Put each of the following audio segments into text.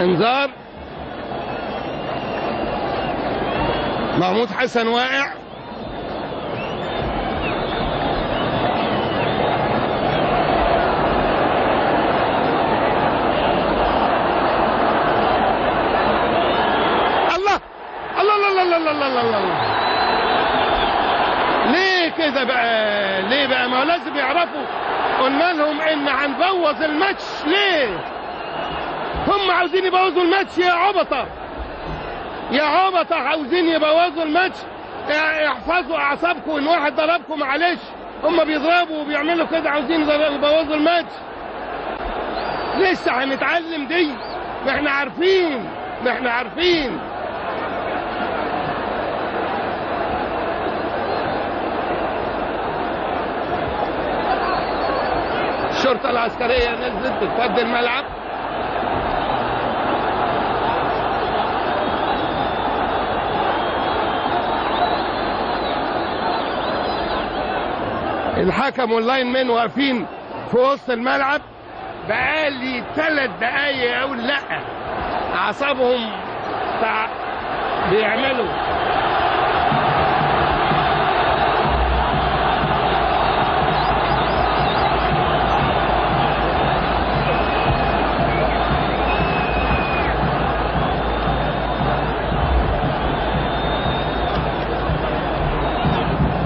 انذار. محمود حسن واقع. الله الله الله الله الله الله الله. ليه كده بقى؟ ليه بقى؟ ما لازم يعرفوا، قلنا لهم ان هنبوظ الماتش. ليه؟ هم عاوزين يبوظوا الماتش يا عبطه، يا عبطه، عاوزين يبوظوا الماتش. احفظوا اعصابكم، ان واحد ضربكم معلش، هم بيضربوا وبيعملوا كده، عاوزين يبوظوا الماتش. لسه هنتعلم دي، ما احنا عارفين، ما احنا عارفين. الشرطة العسكرية نزلت بتفضي الملعب. الحكم وال line man واقفين في وسط الملعب بقالي 3 دقايق اقول لا، اعصابهم بيعملوا.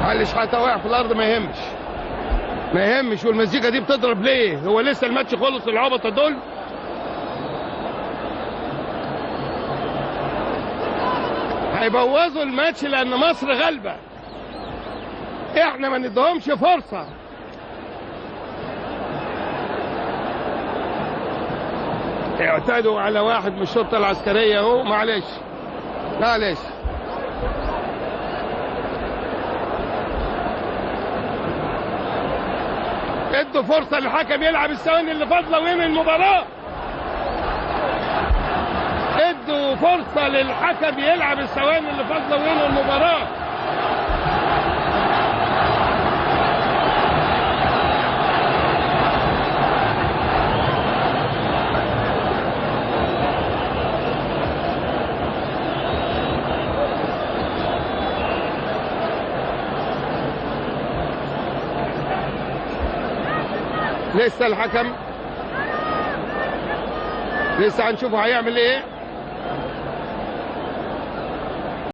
علي شحاته واقع في الارض، ما يهمش، ما يهمش. والمزيكا دي بتضرب ليه؟ هو لسه الماتش خلص؟ العبطه دول. هيبوظوا الماتش لان مصر غالبه، احنا ما ندهمش فرصة. اعتدوا على واحد من الشرطة العسكرية اهو، معلش معلش. ادوا فرصة للحكم يلعب الثواني اللي فاضلة وينهي المباراة. ادوا فرصة للحكم يلعب الثواني اللي فاضلة وينهي المباراة. لسه الحكم، لسه هنشوفه هيعمل ايه.